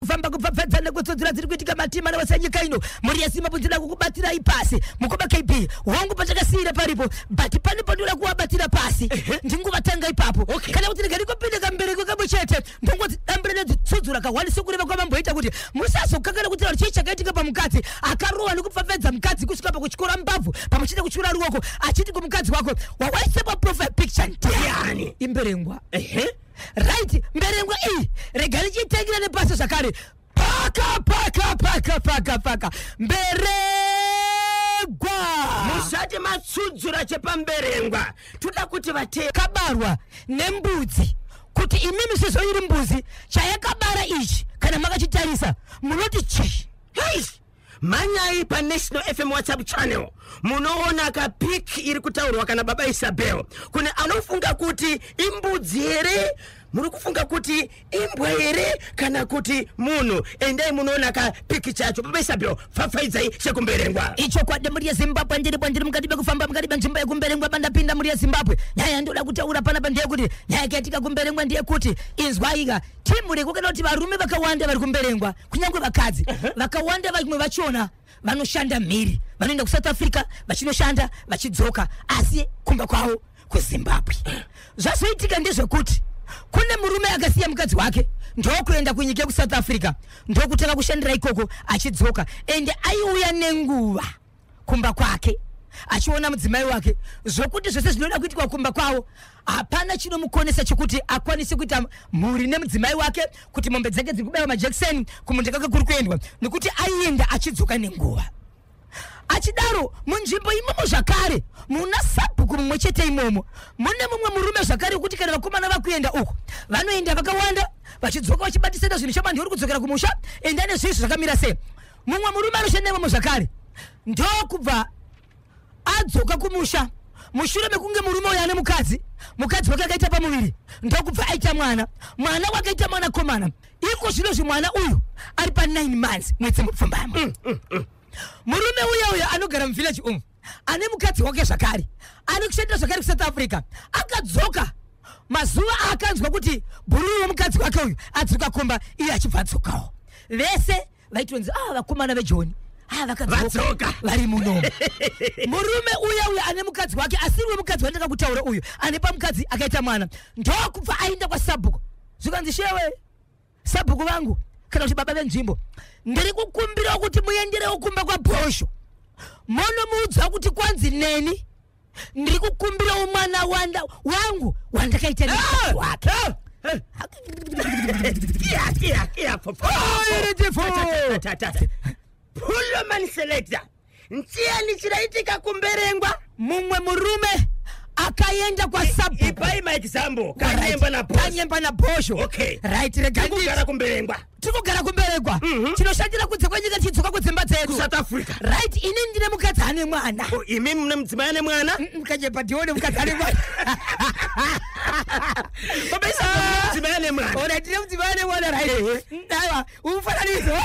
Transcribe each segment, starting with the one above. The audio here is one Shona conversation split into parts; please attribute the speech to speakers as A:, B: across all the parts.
A: Kufamba kupfapfadza nekutsodzera dziri kuitika matima nevose nyika ino. Mhuri yeZimbabwe, ndinoda kukubatirai pasi, mukoma KB wangu, patakasiyira paripo, but pane pandinoda kuvabatira pasi. Ndinguvatanga ipapo. Kana kuti ndingadi kupinda kambereko kamwe chete, ndongoti dambire nedzitsudzura kahwani, sekureva kwavamboita kuti musazokangana kuti chii chakaitika pamukadzi akarohwa nekupfapfadza mukadzi kusvika pakutyora mbabvu pamwe chete kutyora ruoko, achiti kumukadzi wako, "Wawaisepa profile picture ndiani?" Imberengwa. Right, mberengwa iyi rega richitangira nepasi zvakare. Paka paka paka paka paka mberegwa.
B: Musati matsudzura chepamberengwa, toda kuti vate
A: Kabarwa nembudzi, kuti imimi sezvo iri mbuzi, chayakabara ichi kana makachitarisa munoti chii?
B: Hei! Mhanyai paNational FM WhatsApp channel, munoona kapic iri kutaurwa kana baba Isabel. Kune anofunga kuti imbudzi here? Muri kufunga kuti imbwa here kana kuti munhu? Endai munoona kapic chacho. Baba Isabel, pfapfaidzai chekumberengwa.
A: Ichokwadi, muri yeZimbabwe, ndiripo, ndiri mukati mekufamba mukati menzvimbo yekumberengwa. Bandapinda muri yeZimbabwe, nyaya yandoda kutaura panapa ndeyekuti nyaya yakaitika kumberengwa ndeyekuti, inzwaika, timu rekukana kuti varume vakawanda vari kumberengwa, kunyange vakadzi vakawanda, vamwe vachona vanoshanda mhiri, vanoenda kuSouth Africa vachinoshanda, vachidzoka, asi kumba kwavo kuZimbabwe. Zvazoitika ndezvekuti kune murume akasiya mukadzi wake, ndokuenda kunyika yekuSouth Africa, ndokutanga kushandira ikoko achidzoka, ende aiuya nenguva kumba kwake achiona mudzimai wake, zvokuti zvose zvinoda kuitwa kumba kwavo hapana chinomukonesa chekuti akwanise kuita mhuri nemudzimai wake, kuti mombe dzake dziri kubayiwa majekiseni, kumunda kwake kuri kuendwa, nekuti aienda achidzoka nenguva. Achidaro, munzvimbo imomo zvakare muna sabhuku mumwe chete imomo mune mumwe murume zvakare wekuti kana vakomana vakuenda uku, vanoenda vakawanda, vachidzoka vachibatisana zvinhu, chabanhu uri kudzokera kumusha, enda nezvinhu zvakamira sei. Mumwe murume anoshanda imomo zvakare ndokubva adzoka kumusha mushure mekunge murume uyu ane mukadzi, mukadzi wake akaita pamuviri, ndokubva aita mwana. Mwana wakaita mwanakomana. Iko zvino zvimwana uyu ari pa9 months, mwedzi mupfumbamwe. Murume uya uyo anogara muvillage umu ane mukadzi wake zvakare ari kushandira zvakare kuSouth Africa, akadzoka mazuva aakanzwa kuti bhururu wemukadzi wake uyu adzoka kumba, iye achibva adzokawo. Vese vaitonzi, "Ah, vakomana vejoni, ah, vakadzoka."
B: Vadzoka.
A: Vari munomu. Murume uya uya ane mukadzi wake, asiri wemukadzi wandaka kutaura uyu ane pamukadzi akaita mwana, ndokubva aenda kwasabhuku, zvikanzi, "Shewe, sabhuku vangu, kana kuti baba venzvimbo, ndiri kukumbirawo kuti muenderewo kumba kwabhosho, monomuudza kuti kwanzi neni ndiri kukumbirawo mwana wanda wangu wandakaita nemukadzi wake."
B: Iya, iya, iya, pho, pho.
A: Beautiful.
B: Ta, ta, ta. Pullman selector, nchiyani chiraitika kumberengwa?
A: Mumwe murume akaenda kwasabhuku.
B: Ipai maexample, Kanyemba na Bhosho.
A: Kanyemba nabhosho. Right, rega nditi.
B: Kugara kumberengwa.
A: Tikugara kumberegwa, tinoshandira kunze kwenyika, tichidzoka kudzimba dzedu.
B: KuSouth Africa.
A: Right, ini ndine mukadzi ane mwana.
B: Oh, imi mune mudzimai ane mwana?
A: Kanyemba, ndione mukadzi ane mwana.
B: Baba Isabel, mune mudzimai ane mwana?
A: Ora, ndine mudzimai ane mwana. Right, aiwa, umufananidzo,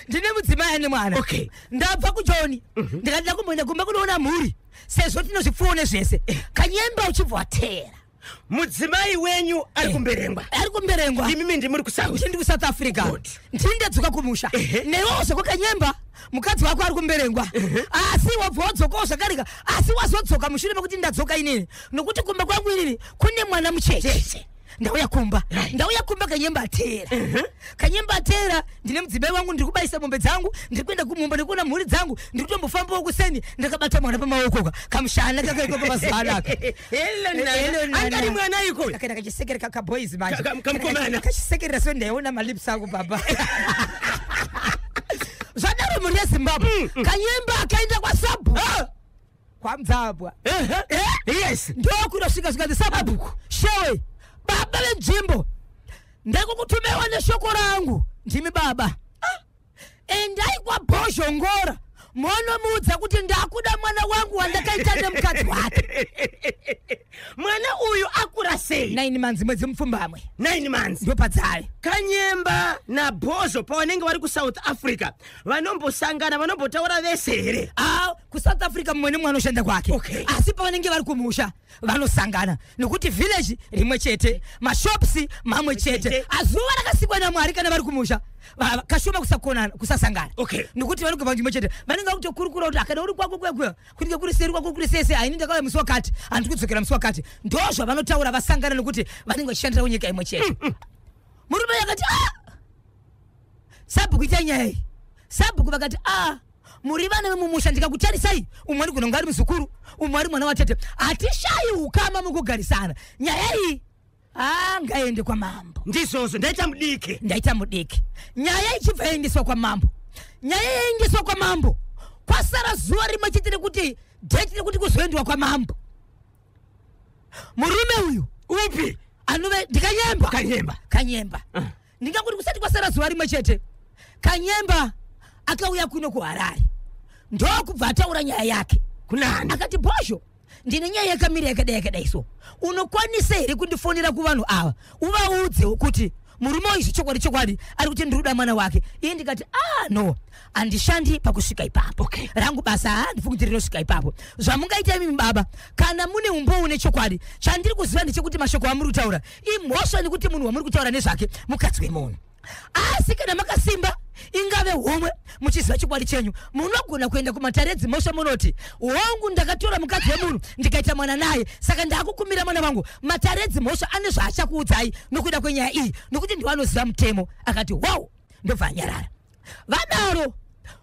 A: ndine mudzimai ane mwana. Ndabva kuJoni, ndikati ndakumboenda kumba kunoona mhuri, sezvo tinozvipfuwo nezvese. Kanyemba, uchibva wateera.
B: Mudzimai wenyu ari kumberengwa?
A: Ari kumberengwa.
B: Imimi ndimuri kuSouth?
A: Ndiri kuSouth Africa. Ndini ndadzoka kumusha. Newewo zvako Kanyemba, mukadzi wako ari kumberengwa, asi wabva wadzokawo zvakareka, asi wazodzoka mushure mekuti ndadzoka inini, nokuti kumba kwangu inini kune mwana mucheche. Ndauya kumba, ndauya kumba, Kanyemba ateera, Kanyemba ateera, ndine mudzimai wangu, ndiri kubayisa mombe dzangu, ndiri kuenda kumumba ndikuona mhuri dzangu, ndiri kutombofambawo kuseni ndakabata mwana pamaoko, ka kamushana kakaikoko mazuva anaka.
B: Hello, nana. Angari mwana iko?
A: Kakaenda kachisekerera kaboys manje.
B: Kamukomana.
A: Kachisekerera, so ndaiona malips angu, baba. Zvadaro, mhuri yeZimbabwe, Kanyemba akaenda kwasabhu kwaMudzabwa. Ndokunosvika, zvikanzi, "Sabhuku, shewe, baba venzvimbo, ndekukutumewa neshoko rangu, ndimi baba. Endai kwaBhozhongora, monomuudza kuti ndakuda mwana wangu wandakaita nemukadzi wake."
B: Mwana uyu akura sei?
A: 9 months, mwedzi mupfumbamwe.
B: 9 months.
A: Ndopadzai.
B: Kanyemba naBhozho pavanenge vari kuSouth Africa, vanombosangana, vanombotaura vese here?
A: Ah, kuSouth Africa mumwe nemumwe anoshanda kwake. Asi pavanenge vari kumusha vanosangana, nekuti village rimwe chete, mashops mamwe chete. Azuva rakasikwa naMwari, kana vari kumusha kashoma kusakonana, kusasangana. Nekuti vanogara panzvimbo chete, vanenge vakutokurukura kuti akana uri kwako kuya kunenge kuri seri kwako kuri sese, haini ndakauya musi wakati, handiri kudzokera musi wakati. Ndo zvavanotaura vasangana, nekuti vanenge vachishandira kunyika imwe chete. Murume akati, "Ah, sabhuku, itai nyaya iyi." Sabhuku vakati, "A, muri vana vemumusha, ndikakutarisai, umwe ari kunonga ari muzukuru, umwe ari mwana watete, hatishayi ukama mukugarisana. Nyaya iyi ngaende kwamambo."
B: Ndizvozvo, ndaita mudiki.
A: Ndaita mudiki. Nyaya ichibva yaendeswa kwamambo. Nyaya yaendeswa kwamambo, kwasara zuva rimwe chete rekuti date rekuti kuzoendiwa kwamambo. Murume uyu
B: Upi?
A: Anove ndiKanyemba.
B: Kanyemba.
A: Kanyemba. Ndingakuti kusati kwasara zuva rimwe chete, Kanyemba akauya kuno kuHarare, ndokubva ataura nyaya yake.
B: Kunani?
A: Akati, "Bhozho, ndine nyaya yakamira yakadai yakadai, so unokwanisa here kundifonera kuvanhu ava, uvaudze kuti murume uyu chokwadi chokwadi ari kuti ndiri mwana wake?" Iye ndikati, "Ah, no, handishandi pakusvika ipapo. Rangu basa handifungi kuti rinosvika ipapo. Zvamungaita imimi baba, kana mune umboo nechokwadi, chandiri kuziva ndechekuti mashoko amuri kutaura imhosva, nekuti munhu wamuri kutaura nezvake mukadzi wemunhu. Asi kana makasimba, ingave homwe, muchiziva chokwadi chenyu, munogona kuenda kumatare edzimhosva, munoti, 'Hongu, ndakatora mukadzi wemunhu ndikaita mwana naye, saka ndaakukumira mwana wangu.' Matare edzimhosva ane zvaachakuudzai nokuda kwenyaya iyi, nokuti ndiwo anoziva mutemo." Akati, "Wow." Ndobva anyarara. Vadaro,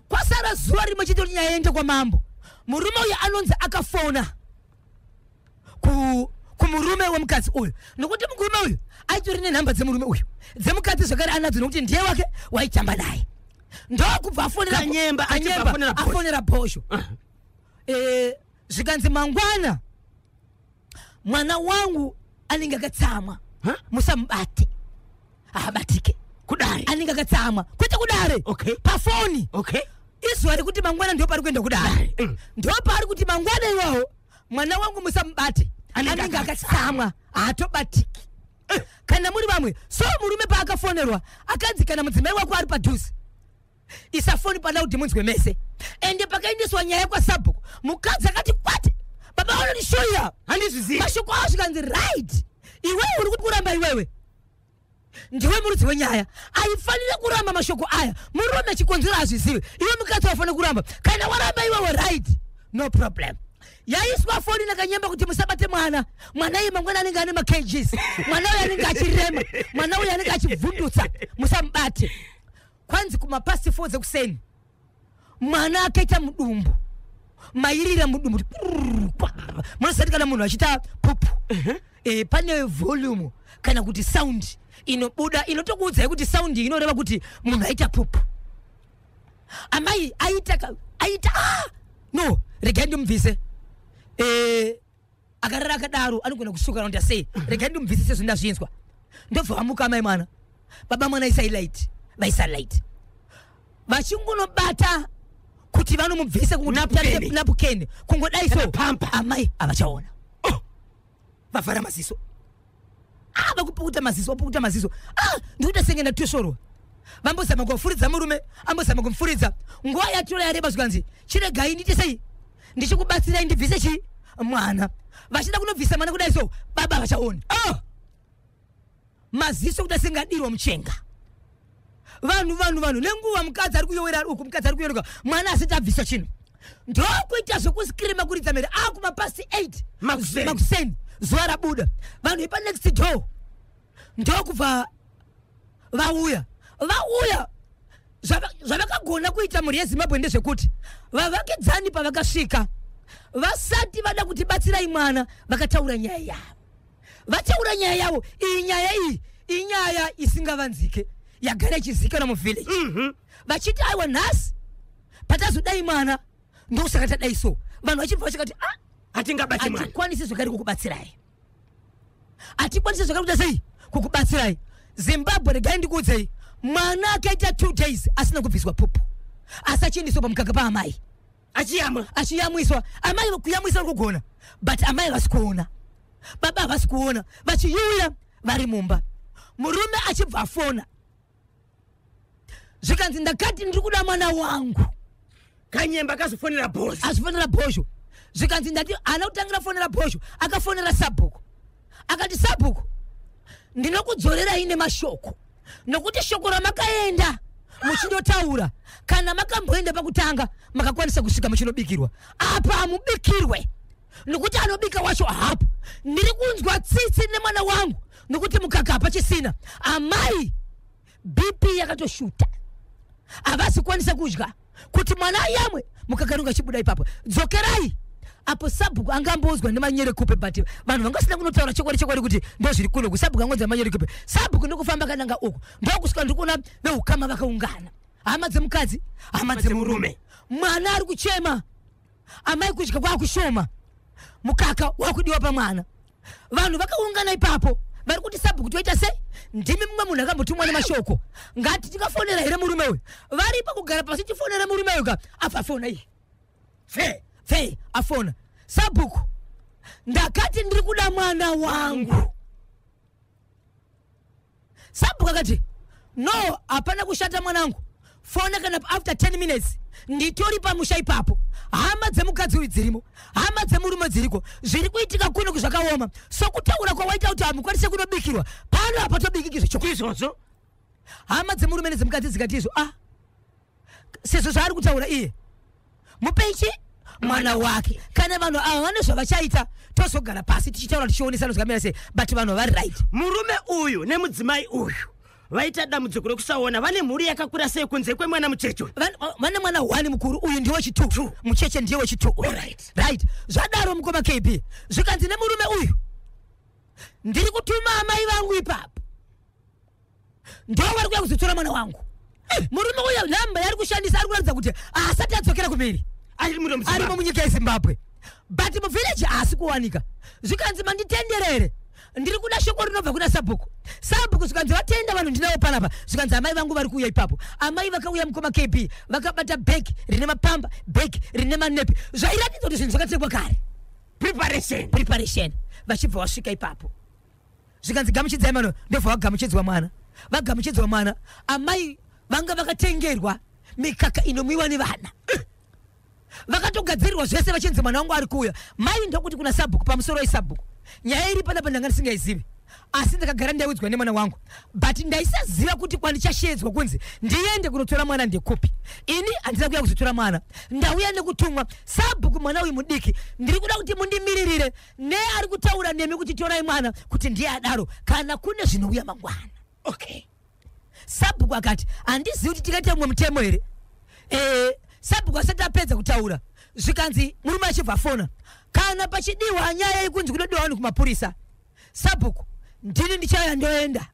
A: kwasara zuva rimwe chete kuti nyaya iende kwamambo, murume uyu anonzi akafona kumurume wemukadzi uyu, nokuti murume uyu aitori nenhamba dzemurume uyu, dzemukadzi zvakare anadzo, nokuti ndiye wake waitamba naye. Ndokubva afonera.
B: Kanyemba achibva
A: Kanyemba
B: afonera Bhozho.
A: Afonera Bhozho. Zvikanzi, "Mangwana mwana wangu anenge akatsamwa."
B: Huh?
A: "Musamubate, haabatike."
B: Kudare?
A: Anenge akatsamwa, kwete kudare. Pafoni. Izuva rekuti mangwana ndo pari kuenda kudare.
B: Dare.
A: Ndo paari kuti, "Mangwana iwawo mwana wangu musamubate."
B: Anenge
A: Anenge akatsamwa, haatobatiki kana muri vamwe. So murume paakafonerwa akanzi, "Kana mudzimai wako ari padhuze, isa foni paloud munzwe mese." Ende pakaendeswa nyaya kwasabhuku, mukadzi akati, "Kwate, baba vanondishoya."
B: Handizvizivi.
A: Mashoko awo zvikanzi, "Right, iwewe uri kuti kuramba, iwewe ndiwe murudzi wenyaya, aifanira kuramba mashoko aya. Murume chikonzero hazvizivi, iwe mukadzi wafanira kuramba. Kana waramba iwewe, right, no problem." Yaiswa foni naKanyemba kuti musabate mwana, mwana iye mangwana anenge ane makgs, mwana uyu anenge achirema, mwana uyu anenge achivhundutsa, musamubate. Kwanzi kumapast 4 dzekuseni mwana akaita mudumbu, mairira mudumbu kuti prrrr, kwa. Munosati kana munhu achiita pupu, pane volume kana kuti sound inobuda inotokuudzai kuti sound iyi inoreva kuti munhu aita pupu. Amai aita aita, "Ah, no, regai ndimubvise." Akarara akadaro, anogona kusuka nakuti sei, "Regai ndimubvise sezvo ndazvinzwa." Ndobva vamuka amai mwana, baba mwana, isai light. Vaisa light, vachingunobata kuti vanomubvise.
B: Napukeni.
A: Napukeni kungodai so.
B: Kana pamper.
A: Amai havachaona.
B: Oh.
A: Vavhara maziso. Ah, vakupukuta maziso, vapukuta maziso. Ah, ndikuita senge ndatosvorwa. Vambozama kuvafuridza, murume ambozama kumufuridza, nguva yatora yareba. Zvikanzi, "Chiregai ndiite sei, ndichikubatsirai ndibvise chi mwana." Vachida kunobvisa mwana kudai so, baba havachaoni.
B: Oh.
A: Maziso kuita senge adirwa muchenga. Vanhu, vanhu, vanhu, nenguva mukadzi ari kuyowera ari uku, mukadzi ari kuyoruka, mwana asati abviswa chinhu, ndokuita zvokuskirima, kuridza mhere akumapast 8.
B: Makuseni.
A: Makuseni, zuva rabuda. Vanhu vepanext door ndokubva vauya. Vauya, zvavakagona kuita, mhuri yeZimbabwe, ndezvekuti vavakidzani pavakasvika, vasati vada kuti batsirai mwana, vakataura nyaya yavo. Vataura nyaya yavo iyi, nyaya iyi inyaya isingavanzike, yagara ichizikanwa muvillage, vachiti, "Aiwa, nhasi patazodai mwana, ndokusaka tadai." So vanhu vachibva vachikati, "Ah,
B: Hatingabati mwana.
A: hatikwanisi zvakare kukubatsirai, hatikwanisi zvakare kuita sei kukubatsirai." Zimbabwe, regai ndikuudzei, mwana akaita 2 days asina kubviswa pupu, asi achiendeswa pamukaka paamai.
B: Achiyamwa.
A: Achiyamwiswa. Amai kuyamwisa vari kugona, but amai havasi kuona, baba havasi kuona, vachiyuwira vari mumba. Murume achibva afona, zvikanzi, "Ndakati ndiri kuda mwana wangu."
B: Kanyemba akazofonera Bhozho.
A: Azofonera Bhozho, zvikanzi ndati haana kutangira fonera Bhozho, akafonera sabhuku, akati, "Sabhuku, ndinokudzorerai nemashoko, nokuti shoko ramakaenda muchindotaura, kana makamboenda pakutanga makakwanisa kusvika muchinobikirwa, apa hamubikirwe nokuti anobika wacho hapo. Ndiri kunzwa tsitsi nemwana wangu nokuti mukaka hapachisina. Amai BP yakatoshuta, havasi kukwanisa kudya kuti mwana ayamwe, mukaka unenge achibuda ipapo. Dzokerai apo." Sabhuku angambozwa nemanyerekupe, but vanhu vangasina kunotaura chokwadi chokwadi kuti ndo zviri kuno. Sabhuku angonzi manyerekupe. Sabhuku ndokufamba kananga uku, ndokusvika ndikuona veukama vakaungana, hama dzemukadzi, hama dzemurume. Mwana ari kuchema, amai kudya kwakushoma, mukaka wakudiwa pamwana. Vanhu vakaungana ipapo, vari kuti, "Sabhuku, toita sei? Ndimi mumwe munhu akambotumwa nemashoko. Ngati tikafonera here murume uyu?" Varipo kugara pasi, tifonera murume uyu ka, abva afona iyi.
B: Fe.
A: Pfe, afona, "Sabhuku, ndakati ndiri kuda mwana wangu." Sabhuku akati, "No, hapana kushata mwanangu, fona kana after 10 minutes, nditori pamusha ipapo. Hama dzemukadzi uyu dzirimo, hama dzemurume dziriko. Zviri kuitika kuno zvakaoma. Sokutaura kwawaita kuti hamukwanise kunobikirwa pano, hapatobikiki zvechokwadi."
B: Izvozvo.
A: Hama dzemurume nedzemukadzi dzikati izvo, ah, sezvo zvaari kutaura iye, mupei chi mwana wake. Kana vanhu ava vane zvavachaita, tozogara pasi tichitaura, tichionesana zvakamira sei, but vanhu vari right.
B: Murume uyu nemudzimai uyu vaita dambudziko rekusaona. Vane mhuri yakakura sei kunze kwemwana mucheche uyu?
A: Vane mwana 1 mukuru, uyu ndiwe wechi2, mucheche ndiye wechi2 uyu.
B: Alright.
A: Right, zvadaro, mukoma KB, zvikanzi nemurume uyu, "Ndiri kutuma amai vangu ipapo, ndo vari kuya kuzotora mwana wangu." Murume uyu nhamba yaari kushandisa ari kuratidza kuti haasati adzokera kumiri.
B: Ari muno
A: Arimo
B: muZimbabwe.
A: Munyika yeZimbabwe, but muvhileji haasi kuwanika. Zvikanzi, "Manditenderere, ndiri kuda shoko rinobva kuna sabhuku." Sabhuku zvikanzi, "Vatenda, vanhu ndinavo panapa." Zvikanzi, "Amai vangu vari kuuya ipapo." Amai vakauya, mukoma KB, vakabata bhegi rine mapamba, bhegi rine manepi, zvairatidza kuti zvinhu zvakatekwa kare.
B: Preparation.
A: Preparation. Vachibva vasvika ipapo, zvikanzi, "Gamuchidzai mano." Ndobva vagamuchidzwa mwana. Vagamuchidzwa mwana, amai vanga vakatengerwa mikaka inomwiwa nevana, vakatogadzirirwa zvese, vachinzi mwana wangu ari kuuya. Mai ndokuti kuna sabhuku, "Pamusoro isabhuku, nyaya iri panapa ndanga ndisingaizivi, asi ndakagara ndaiudzwa nemwana wangu, but ndaisaziva kuti kwandichashedzwa kunzi ndiende kunotora mwana ndekupi. Ini handina kuuya kuzotora mwana, ndauya nekutumwa. Sabhuku, mwana uyu mudiki, ndiri kuda kuti mundimiririre neari kutaura nemi kuti torai mwana, kuti ndiye adaro, kana kune zvinouya mangwana." Sabhuku akati, "Handizivi kuti tikaita mumwe mutemo here." Sabhuku asati apedza kutaura, zvikanzi murume achibva afona, "Kana pachidiwa nyaya yekunzi kunodiwa vanhu kumapurisa, sabhuku, ndini ndichauya, ndoenda.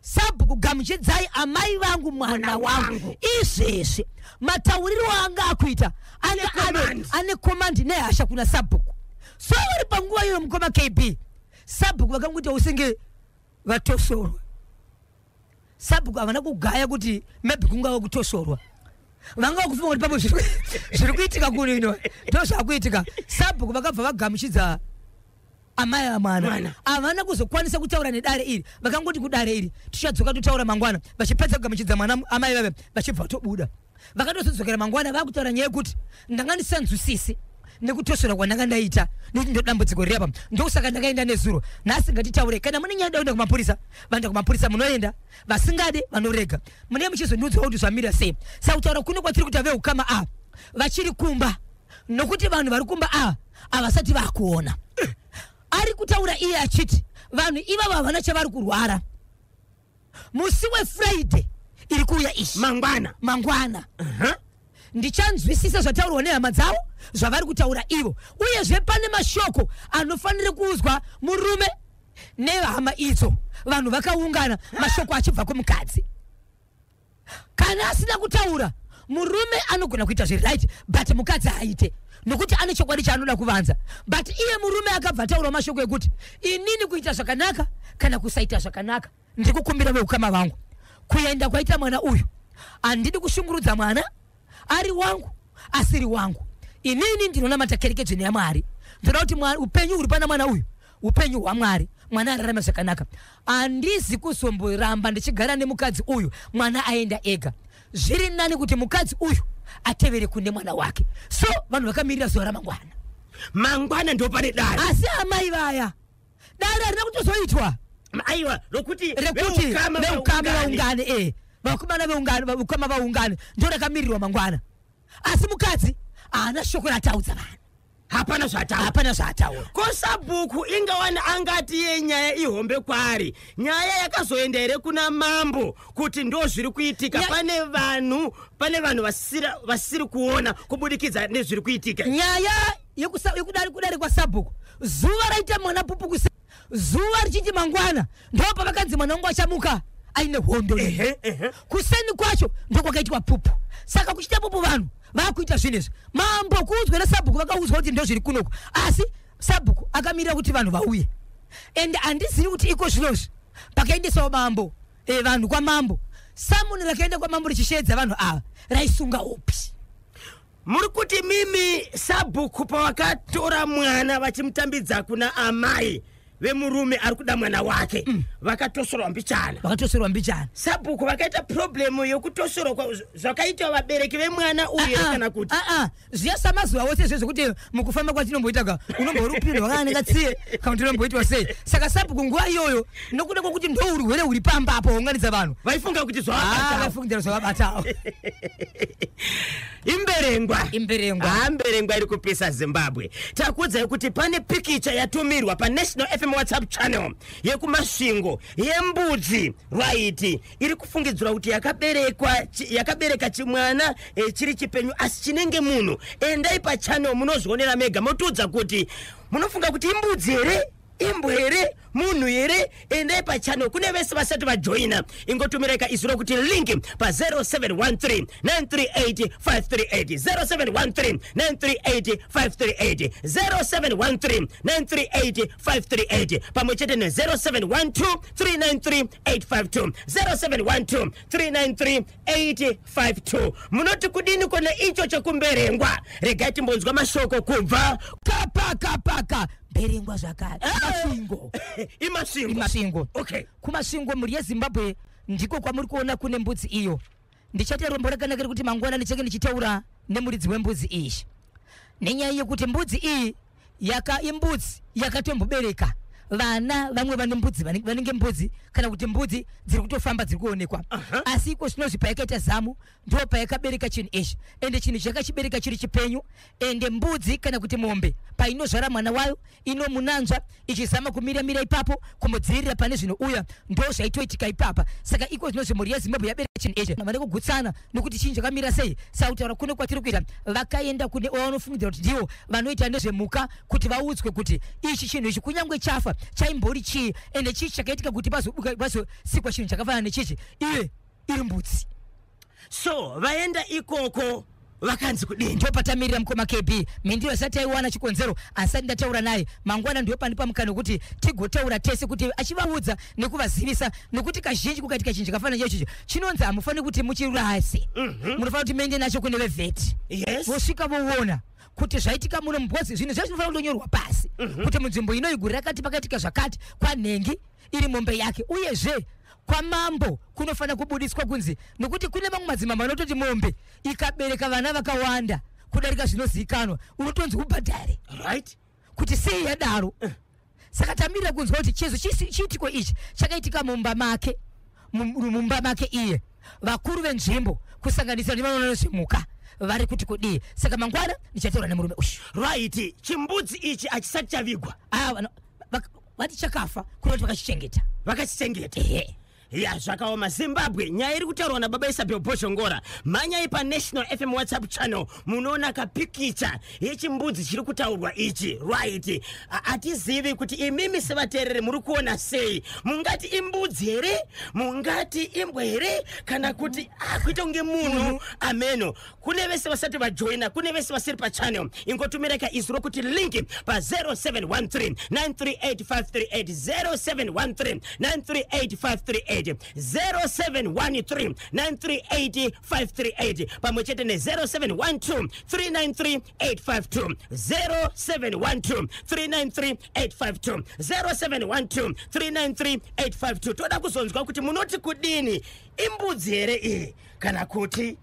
A: Sabhuku, gamuchidzai amai vangu mwana wangu izvezvi." Matauriro anga akuita anga
B: Ane command.
A: Ane command nehasha kuna sabhuku. So vari panguva iyoyo, mukoma KB, sabhuku vakangoita usenge vatosorwa. Sabhuku havana kugaya kuti maybe kungava kutosorwa, vanga vakufunga kuti pamwe zviri kuitika kuno ino ndo zvakuitika. Sabhuku vakabva vagamuchidza amai vamwana.
B: Mwana.
A: Havana kuzokwanisa kutaura nedare iri, vakangoti kudare iri, "Tichadzoka totaura mangwana." Vachipedza kugamuchidza mwana, amai vave vachibva vatobuda. Vakatozodzokera mangwana, vakutaura nyaya yekuti, "Ndanga ndisanzwisisi nekutosora kwandanga ndaita, nekuti ndo dambudziko riri apa, ndokusaka ndakaenda nezuro. Nhasi ngatitaure. Kana mune nyaya dakuenda kumapurisa, vaenda kumapurisa munoenda, vasingade vanorega. Munee muchizondiudzawo kuti zvamira sei." Saka kutaura kuno kwatiri kuita, veukama ava vachiri kumba, nokuti vanhu vari kumba ava havasati vakuona. Ari kutaura iye achiti vanhu ivavo havana chavari kurwara. Musi weFriday iri kuuya ishi,
B: Mangwana.
A: mangwana, ndichanzwisisa zvataurwa nehama dzavo, zvavari kutaura ivo. Uyezve pane mashoko anofanira kuuzwa murume nehama idzo, vanhu vakaungana, mashoko achibva kumukadzi. Kana asina kutaura, murume anogona kuita zviri right, but mukadzi haaite, nokuti ane chokwadi chaanoda kuvanza. But iye murume akabva ataurawo mashoko ekuti, "Inini kuita zvakanaka kana kusaita zvakanaka, ndiri kukumbira veukama vangu, kuenda kwaita mwana uyu, handidi kushungurudza mwana, ari wangu asiri wangu. Inini ndinonamata kereke dzvene yaMwari. Ndoda kuti upenyu huri pana mwana uyu upenyu hwaMwari, mwana ararame zvakanaka. Handizi kuzomboramba ndichigara nemukadzi uyu mwana aenda ega. Zviri nani kuti mukadzi uyu Atevere kune mwana wake. So vanhu vakamirira zuva ramangwana.
B: Mangwana ndo pane dare.
A: Asi amai vaya, dare harina kutozoitwa.
B: Aiwa, rokuti
A: rekuti
B: veukama
A: veukama
B: vaungane.
A: Vaungane, vakomana veungane, ukama vaungane, ndo rakamirirwa mangwana. Asi mukadzi haana shoko rataudza vanhu.
B: Hapana zvataura.
A: Hapana zvaataura.
B: Ko sabhuku ingawani angati yenyaya ihombe kwaari? Nyaya yakazoenda here kuna mambo kuti ndo zviri kuitika? Pane vanhu vasiri kuona kubudikidza nezviri kuitika.
A: Nyaya yekudare, kudare kwasabhuku, zuva raita mwana pupu zuva richiti mangwana, ndo pavakanzi mwana wangu achamuka aine hondo.
B: Ehe, ehe.
A: Kuseni kwacho ndokwakaitwa pupu. Saka kuchita pupu, vanhu vakuita zvinhu izvi. Mambo kuudzwa nesabhuku, vakaudzwa kuti ndo zviri kunoku, asi sabhuku akamirira kuti vanhu vauye. Ende handizivi kuti iko zvinozvi pakaendesawo mambo, vanhu kwamambo, samuni rakaenda kwamambo richisheedza vanhu ava raisunga upi?
B: Muri kuti mimi sabhuku pavakatora mwana vachimutambidza kuna amai vemurume ari kuda mwana wake, vakatosorwa mbichana?
A: Vakatosorwa mbichana.
B: Sabhuku vakaita problem yokutosorwa zvakaitwa vabereki vemwana uyu
A: Ah, ah,
B: kana kuti?
A: ah, ah. Zviya samazuva ose izvo zvekuti mukufamba kwatinomboita ka, unombori upindwa wakananga tsiye kana kuti unomboitwa sei. Saka sabhuku nguva iyoyo, nokuda kwokuti ndo urwere huri pamba apo waunganidza vanhu,
B: vaifunga kuti zvavabata.
A: Vafungidzira zvavabatawo.
B: Imberengwa.
A: Imberengwa.
B: Ah, Mberengwa iri kupisa Zimbabwe. Takuudzai kuti pane pikicha yatumirwa paNational FM WhatsApp channel yekuMasvingo, yembudzi, right, iri kufungidzirwa kuti yakabereka chimwana, chiri chipenyu asi chinenge munhu. Endai pachannel munozvionera mega, motiudza kuti munofunga kuti imbudzi here, imbwa here, munhu here. Endai pachannel. Kune vese vasati vajoina, ingotumirai kaizwi rokuti link pa0713 938 538, 0713 938 538, 0713 938 538, pamwe chete ne0712 393 852, 0712 393 852. Munoti kudini kone icho chekuMberengwa? Regai timbonzwa mashoko kubva
A: Kapakapaka, Mberengwa zvakare, Masvingo.
B: IMasvingo.
A: IMasvingo. KuMasvingo, mhuri yeZimbabwe, ndiko kwamuri kuona kune mbudzi iyo. Ndichaita rombo rakanaka rekuti mangwana ndichange ndichitaura nemuridzi wembudzi iyi, nenyaya yekuti mbudzi iyi imbudzi yakatombobereka vana. Vamwe vane mbudzi vanenge mbudzi kana kuti mbudzi dziri kutofamba dziri kuonekwa. Asi iko zvinozvi payakaita zamu ndo payakabereka chinhu ichi, ende chinhu chakachibereka chiri chipenyu. Ende mbudzi kana kuti mombe painozvara mwana wayo, inomunanzva ichizama kumiramira ipapo kumudzivirira pane zvinouya. Ndo zvaitoitika ipapa. Saka iko zvinozvi mhuri yeZimbabwe yabereka chinhu ichi, vane kugutsana nokuti chinhu chakamira sei. Saka kutaura kuno kwatiri kuita, vakaenda kune vanofungidzira kuti ndivo vanoita nezvemhuka kuti vaudzwe kuti ichi chinhu ichi, kunyange chafa, chaimbori chii, ende chii chakaitika kuti pazosikwa chinhu chakafanana nechichi, iye iri mbudzi.
B: So vaenda ikoko vakanzi kudini?
A: Ndo patamirira mukoma KB, mhinduro asati aiwana chikonzero. Asati ndataura naye, mangwana ndo pandipa mukana wekuti tigotaura tese, kuti achivaudza nekuvazivisa, nekuti kazhinji kukaitika chinhu chakafanana chaichocho, chinonzi hamufaniri kuti muchirase, munofanira kuti muende nacho kune vevet, vosvika voona kuti zvaitika muno mubhozi. Zvinhu zvacho zvinofanira kutonyorwa pasi kuti munzvimbo ino igore rakati pakaitika zvakati kwanhengi, iri mombe yake. Uyezve kwamambo kunofanira kubudiswa kunzi, nokuti kune mamwe madzimambo anototi mombe ikabereka vana vakawanda kudarika zvinozivikanwa, unotonzi ubhadhare. Kuti sei yadaro? Saka tamirira kunzwa kuti chezo chiitiko ichi chakaitika mumba make, mumba make iye, vakuru venzvimbo kusanganisira nevanoona nezvemhuka vari kuti kudii. Saka mangwana ndichataura nemurume uyu.
B: Right, chimbudzi ichi hachisati chavigwa?
A: Ah, vati chakafa, kunoti vakachichengeta.
B: Vakachichengeta.
A: Ehe.
B: Ya, zvakaoma Zimbabwe. Nyaya iri kutaurwa nababa Isabel Boshongora. Mhanyai paNational FM WhatsApp channel, munoona kapikicha yechimbudzi chiri kutaurwa ichi, right. Hatizivi kuti imimi sevateereri muri kuona sei. Mungati imbudzi here, mungati imbwa here, kana kuti kuita kunge munhu? Ameno. Kune vese vasati vajoina, kune vese vasiri pachannel, ingotumirai kaizwi rokuti link pa0713 938 538, 0713 938 538, 0713 938 538, pamwe chete ne0712 393 852, 0712 393 852, 0712 393 852. Toda kuzonzwa kuti munoti kudini. Imbudzi here iyi, kana kuti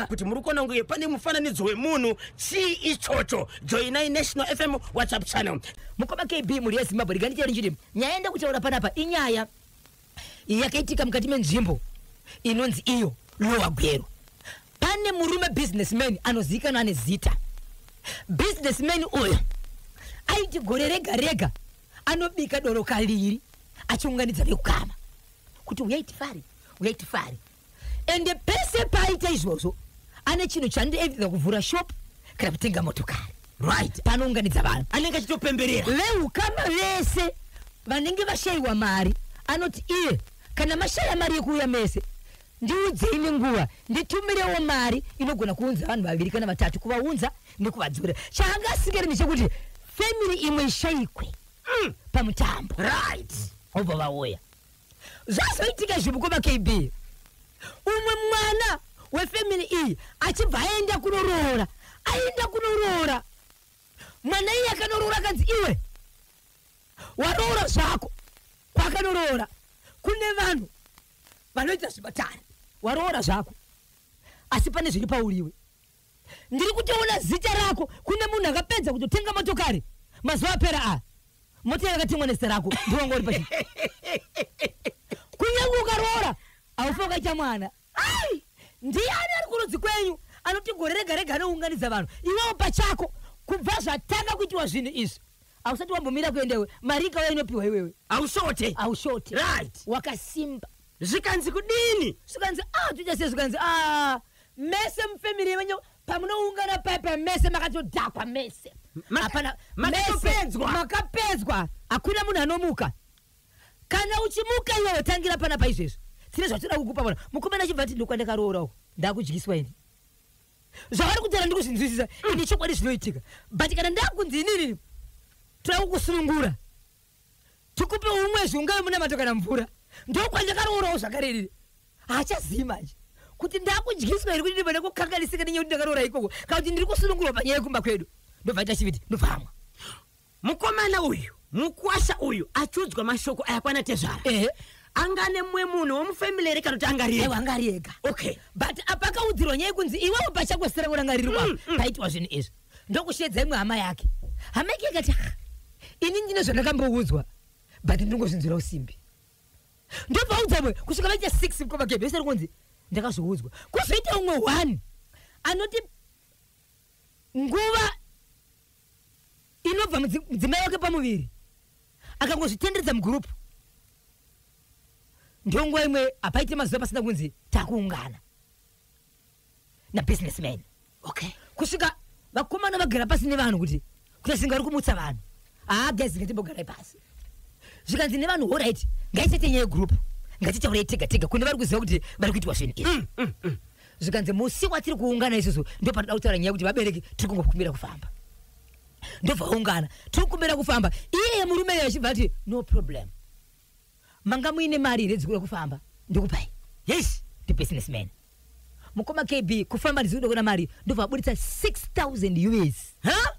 B: Kuti muri kuona kunge pane mufananidzo wemunhu, chii ichocho? Joinai National FM WhatsApp channel.
A: Mukoma KB, mhuri yeZimbabwe, rega ndichiti nyaya yenda kutaura panapa inyaya yakaitika mukati menzvimbo inonzi iyo Lower Gweru. Pane murume businessman anozivikanwa ane zita. Businessman uyu aiti gore rega rega anobika doro kaviri, achiunganidza vekukama kuti uyai tifare, uyai tifare. Ende pese paaita izvozvo ane chinhu chandoevidza, kuvhura shop kana kutenga motokari. Panounganidza vanhu,
B: anenge achitopemberera.
A: Veukama vese vanenge vashayiwa mari, anoti iye, "Kana mashaya mari yekuuya mese, ndiudzei nenguva, nditumirewo mari inogona kuunza vanhu vaviri kana vatatu, kuvaunza nekuvadzura." Chaanga asikeri ndechekuti family imwe ishayikwe pamutambo. Obva vauya. Zvazoitika izvi, mukoma KB, umwe mwana wefamily iyi achibva aenda kunoroora. Aenda kunoroora, mwana iye akanoroora akanzi, "Iwe waroora zvako." Kwakanoroora kune vanhu vanoita zvibatani. "Waroora zvako, asi pane zviri pauriwe. Ndiri kutoona zita rako kune munhu akapedza kutotenga motokari mazuva apera aya. Mota yakatengwa nezita rako, ndiwanga uri pachi. Kunyange ukaroora, haufi wakaita mwana. Ai, ndiani ari kurudzi kwenyu anoti gore rega rega anounganidza vanhu? Iwewo pachako, kubva zvatanga kuitiwa zvinhu izvi, hausati wambomira kuendewe. Mari ikauya inopiwa iwewe."
B: Aushote.
A: Aushote. Wakasimba.
B: Zvikanzi kudini?
A: Zvikanzi, "A, toita sei?" Zvikanzi, "A, mese mufamily wenyu pamunoungana paipa, mese makatodhakwa mese." Hapana.
B: Makatopedzwa.
A: Mese makapedzwa, hakuna munhu anomuka. Kana uchimuka iwewe, tangira panapa izvezvo, tine zvatoda kukupa pona. Mukomana achibva ati, "Ndokwandakaroora uko, ndakudyiswa ini. Zvavari kutaura ndikuzvinzwisisa ini, chokwadi zvinoitika. But kana ndakunzi inini toda kukusunungura, tikupe umwe zvungave munamato kana mvura, ndokwandakaroораwo zvakarerere." Haachazivi manje kuti ndakudyiswa here, kuti ndibva kukanganisika nenyaya kuti ndakaroora ikoko, kana kuti ndiri kusunungurwa panyaya yekumba kwedu. Ndobva ita chiviti, ndobva amwa.
B: Mukomana uyu, mukwasha uyu, achiudzwa mashoko aya kwana tezvara, anga nemumwe munhu womufamily here, kana kuti anga ari
A: Aiwa,
B: ega?
A: anga ari ega. But apa akaudzirwa nyaya yekunzi iwewo pachako zita rako ranga riri kwapo paitwa zvinhu izvi. Ndokushedza imwe hama yake. Hama yake ikati, "Ah, ini ndine zvandakamboudzwa, but ndingozvinzwira usimbi." Ndobva audza mwe kusvika vaita 6. Mukoma KB, vese rikunzi ndakazoudzwa. Kuzoita umwe one anoti nguva inobva mudzimai wake pamuviri, akangozvitenderedza mugurupu, ndonguva imwe hapaite mazuva pasina kunzi takuungana nabusinessman. Kusvika vakomana vagara pasi nevanhu kuti kuita vari kumutsa vanhu, "Haa guys, ngatimbogarai pasi." Zvikanzi nevanhu, "Alright, ngaisete nyaya yegroup, ngatitaurei tega tega kune vari kuziva kuti vari kuitwa zvinhu izvi." Zvikanzi, "Musi watiri kuungana isusu ndo panoda kutaura nyaya yekuti vabereki tiri kungokumbira kufamba." Ndobva ungana, "Tiri kukumbira kufamba." Iye murume iye achibva ati, "No problem, manga muine mari here dzikuda kufamba? Ndikupai." The businessman, mukoma KB, kufamba ndizikuda kuona mari, ndobva abuditsa 6000 US
B: Ha?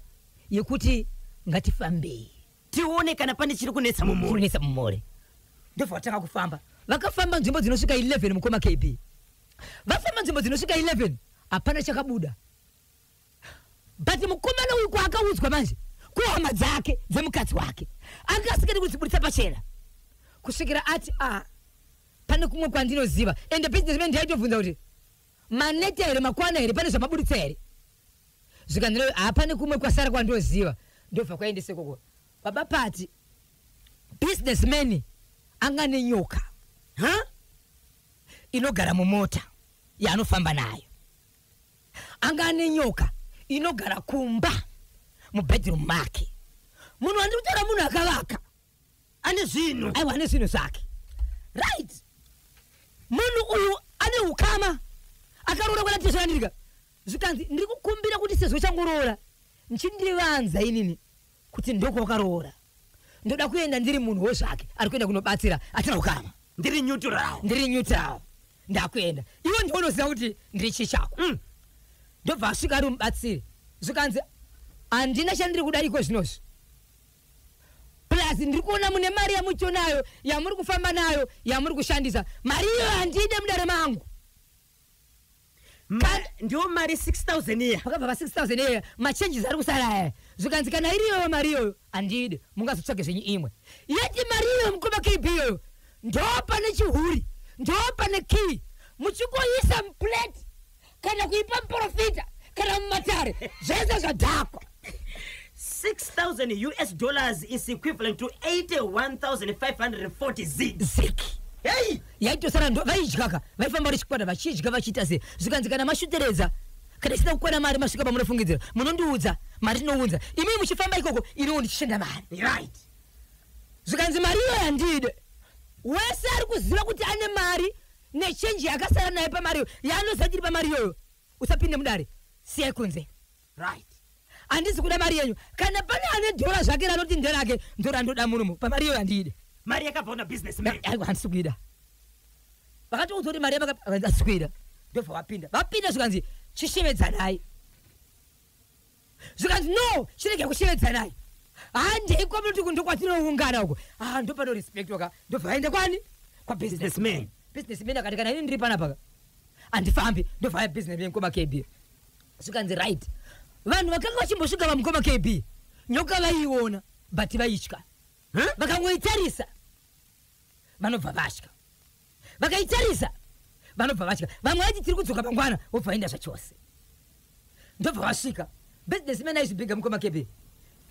A: yekuti ngatifambei,
B: tione kana pane chiri kunetsa mumhuri.
A: Kunetsa mumhuri. Ndobva vatanga kufamba. Vakafamba nzvimbo dzinosvika 11, mukoma KB. Vafamba nzvimbo dzinosvika 11, hapana chakabuda. But mukomana uyu kwaakaudzwa manje kuhama dzake dzemukadzi wake, anga asingadi kudzibuditsa pachena kusvikira ati, "A, pane kumwe kwandinoziva." Ende businessman ndiaitobvunza kuti, "Maneta here? Makwana here? Pane zvamabuditsa here?" Zvikanzi, "Hapane kumwe kwasara kwandinoziva." Ndobva kwaendese koko. Baba pati businessman anga nenyoka
B: Ha?
A: inogara mumota yaanofamba nayo. Anga nenyoka inogara kumba mubedroom make. Munhu wandiri kutaura, munhu akavaka.
B: Ane zvinhu.
A: Aiwa, ane zvinhu zvake, right? Munhu uyu ane ukama, akaroora kwana tezvandirika. Zvikanzi, "Ndiri kukumbira kuti sezvo changoroora, nchindivanza inini kuti ndokwakaroora, ndoda kuenda ndiri munhu wozvake ari kuenda kunobatsira, atina ukama."
B: Ndiri neutral.
A: "Ndiri neutral, ndakuenda. Iwe ndounoziva kuti ndiri chii chako." Ndobva asvika ari mubatsiri. Zvikanzi, "Handina chandiri kuda iko zvinozvi. Plus ndiri kuona mune mari yamuchonayo, yamuri kufamba nayo, yamuri kushandisa. Mari iyo handide mudare mangu."
B: Ndiwo mari 6000 iya.
A: Pakabva pa 6000 iya, machanges ari kusara aya. Zvikanzi kana iriyoyo mari iyoyo handidi, mungazotsvage zvenyu imwe. Yeti mari iyoyo, mukoma KB, iyoyo ndo pane chihuri, ndo pane key, muchingoisa muplate kana kuipa muprofita kana mumatare, zvese zvadhakwa.
B: 6000 US dollars is equivalent to 81540 ZiG.
A: Zig.
B: Hey!
A: Yaitosara ndo vaidyaka, vaifamba vari chikwata vachidya vachiita sei. Zvikanzi kana mashuteredza, kana isina kukwana mari, masvika pamunofungidzira, munondiudza, mari tinounza. Imi muchifamba ikoko, iniwo ndichishanda mari. Zvikanzi mari iyo yandide, wese ari kuziva kuti ane mari nechenji yakasara naye pamari iyo, yaanoziva tiri pamari iyoyo, usapinde mudare, siyai kunze. Handisi kuda mari yenyu. Kana pane ane dhora zvake ranoti nderake, ndorandoda munomo, pamari iyoyo handide.
B: Mari yakabva kuna businessman.
A: Aiwa, handisi kuida. Vakatoudza kuti mari handisi kuida. Ndobva vapinda, vapinda, zvikanzi chishevedzanai. Zvikanzi no, chirege kushevedzanai, handei kwamunoti ndokwatinoungana uko. Ah, ndopano ka. Ndobva vaenda kwani? Kwabusinessman.
B: Businessman.
A: Businessman akati kana ini ndiri panapa handifambi. Ndobva vaya businessman, mukoma KB. Zvikanzi right, vanhu vakanga vachimbosvika vamukoma KB, nyoka vaiiona but vaitya.
B: Huh?
A: Vakangoitarisa vanobva vatya, vakaitarisa vanobva vatya. Vamwe vaiti tiri kudzoka mangwana, vobva vaenda zvachose. Ndobva vasvika, businessman aizvibhiga, mukoma KB.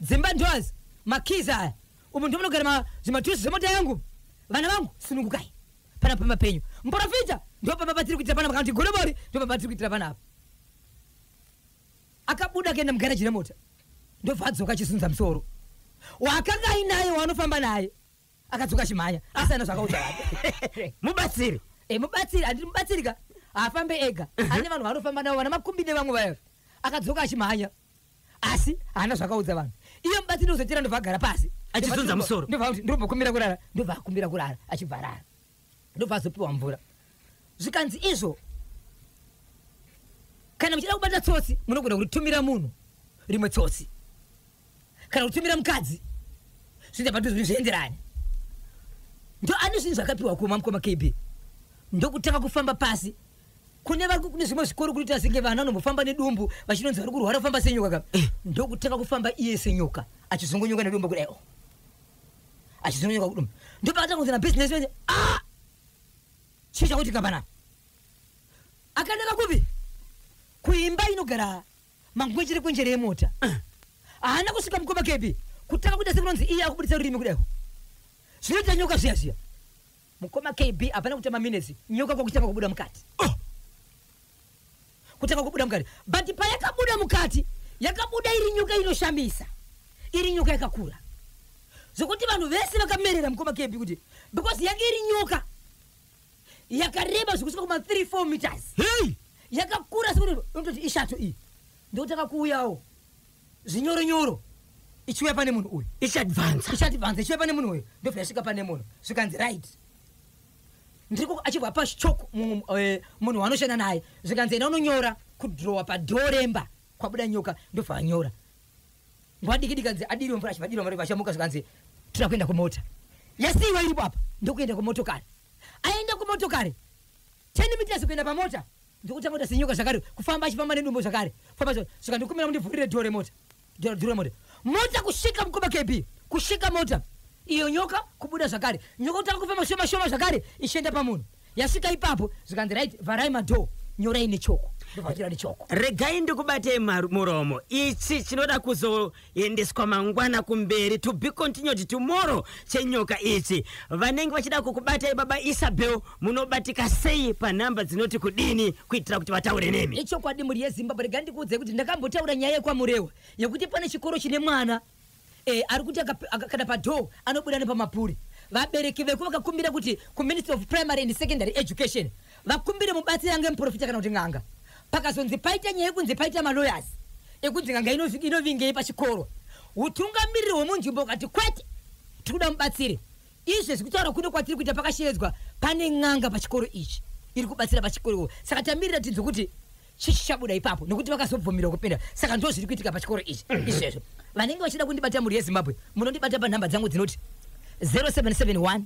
A: Dzimba ndoazi makeys aya, umu ndomunogara zvimatusi zvemota yangu. Vana vangu, sunungukai pana pamba penyu. Muprofita, ndopamba patiri kuitira panapa, kana kuti godobori, ndopamba patiri kuitira panapa. Akabuda akaenda mugaraji remota, ndobva adzoka achisunza musoro. Wakanga ainaye waanofamba naye akadzoka achimhanya, asina zvakaudza vanhu.
B: Mubatsiri.
A: E, mubatsiri. Handiri mubatsiri ka, haafambe ega, ane vanhu vanofamba navo, vana makumbi nevamwe vayo. Akadzoka achimhanya asi haana zvakaudza vanhu. Iye mubatsiri uzotira, ndobva agara pasi.
B: Achizunza musoro.
A: Ndobva kuti ndirombokumbira kurara, ndobva akumbira kurara, achibva arara, ndobva azopiwa mvura. Zvikanzi izvo kana muchida kubata tsotsi, munogona kuritumira munhu rimwe tsotsi kana kutumira mukadzi, zvinoita pati zvinhu zvienderane. Ndo ane zvinhu zvakapiwa kuma mukoma KB, ndokutanga kufamba pasi. Kune vari kune zvimwe zvikoro kunoita senge vana vanombofamba nedumbu vachinonzi vari kurwara, kufamba senyoka ka. Ndokutanga kufamba iye senyoka, achizongonyoka nedumbu kudai, oh. Achizongonyoka kudumbu, ndopakatanga kunzi nabusiness manager, ah, chii chakuitika panapa? Akanaka kupi? Kuimba inogara mangwenjere kwenjere emota. Haana kusvika, mukoma KB, kutanga kuita sekunonzi iye akubudisa rurimi kudai, zvinoita nyoka zviya zviya. Mukoma KB, hapana kutamba minutes, nyoka kwakutanga kubuda mukati.
B: Oh!
A: Kutanga kubuda mukati, but payakabuda mukati, yakabuda iri nyoka inoshamisa, iri nyoka yakakura zvokuti vanhu vese vakamerera, mukoma KB, kuti because yange iri nyoka yakareba zvekusvika kuma 3 4 meters.
B: Hey!
A: Yakakura sekuti unototi ishato iyi. Ndokutanga kuuyawo zvinyoronyoro ichiuya pane munhu uyu.
B: Ichiadvansa.
A: Ichiadvansa ichiuya pane munhu uyu, ndobva yasvika pane munhu. Zvikanzi right, ndiri achibva pachoko munhu waanoshanda naye. Zvikanzi enda unonyora kudhirowa padhoo remba kwabuda nyoka. Ndobva anyora nguva diki diki, anzi adiriwe mvura, achibva adiriwa mvura, achamuka. Zvikanzi tira kuenda kumota yasiyiwa iripo apa. Ndokuenda kumotokari, aenda kumotokari, 10 meters kuenda pamota, ndokutanga kuita senyoka zvakare, kufamba achifamba nedumbu zvakare, kufamba svika ndikumira mundivhurire dhoo remota, dhoo remota. Mota kusvika, mukoma KB, kusvika mota iyo, nyoka kubuda zvakare, nyoka kutanga kufamba shoma shoma zvakare ichienda pamunhu. Yasvika ipapo, zvikanzi right, vharai madhoo, nyorai nechoko. Ndobva vachira nechoko.
B: Regai ndikubatei muromo. Ichi chinoda kuzoendeswa mangwana kumberi, to be continued tomorrow, chenyoka ichi. Vanenge vachida kukubatai, baba Isabel, munobatika sei panhamba dzinoti kudini kuitira kuti vataure nemi?
A: Ichokwadi, mhuri yeZimbabwe, regai ndikuudzei kuti ndakambotaura nyaya yekwaMurewa yekuti pane chikoro chine mwana ari kuti kana padhoo anobuda nepamapuri. Vabereki veku vakakumbira kuti kuMinistry of Primary and Secondary Education vakumbire mubatsiri ange muprofita kana kuti n'anga. Pakazonzi paita nyaya yekunzi paita malawyers ekunzi n'anga inovingei pachikoro. Utungamiriri hwemunzvimbo ukati kwete, tiri kuda mubatsiri. Izvezvi kutaura kuno kwatiri kuita, pakashevedzwa pane n'anga pachikoro ichi iri kubatsira pachikoro. Saka tamirira tinzwe kuti chichi chabuda ipapo, nekuti vakazobvumirwa kupinda. Saka ndo zviri kuitika pachikoro ichi izvezvo. Vanenge vachida kundibata, mhuri yeZimbabwe, munondibata panhamba dzangu dzinoti 0771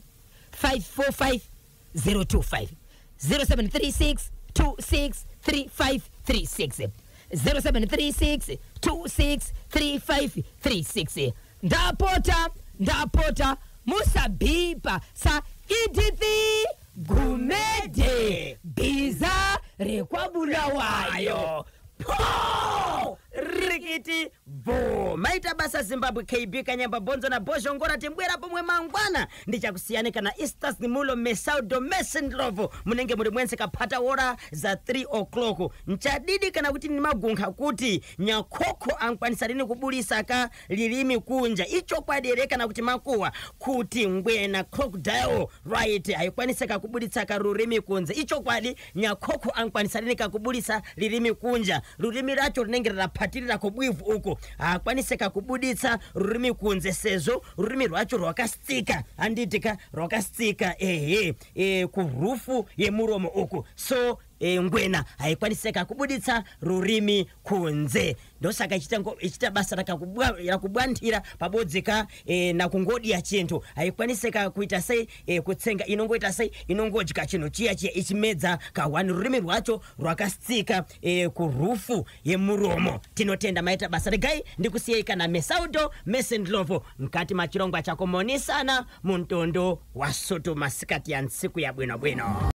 A: 545 025, 0736. 26 35 36, 0736 26 35 36. Ndapota, ndapota, musabhipa saEdith Gumede, bhiza rekwaBulawayo.
B: Po rikiti bho! Maita basa Zimbabwe. KB Kanyamba Bonzo na Bhozhongora, timbwera pomwe mangwana. Ndichakusiyani kana Istas Mulo Mesaudo Mesindlovo. Munenge muri mwense kaphata ora za 3 o'clock. Nchadidi kana kuti nimagunkha kuti nyakhokho ankwanisa lini kubulisa ka lilimi kunja? Ichokwadi here kana kuti makuwa kuti ngwena, crocodile, right, haikwanisika kubuditsa karurimi kunze? Ichokwadi, nyakhokho ankwanisa lini kakubudisa lilimi kunja? Rurimi racho rinenge rirapatirira kubwivu uku, haakwanisika kubuditsa rurimi kunze sezvo rurimi rwacho rwakastika, handitika? Rwakastika, ehe, kurufu yemuromo uku. So ngwena haikwanisika kubuditsa rurimi kunze, ndosaka ichiita basa rakubwandira pabodzeka nakungodiya chinthu. Haikwanisika kuita sei, kutsenga. Inongoita sei? Inongodya chinhu chiya chiya ichimedza ka1. Rurimi rwacho rwakastika kurufu yemuromo. Tinotenda, maita basa. Regai ndikusiyei kana Mesaudo Mesendlovo mkati machirongwa chakomonisana muntondo wasutu. Masikati ya ntsiku ya bwinobwino.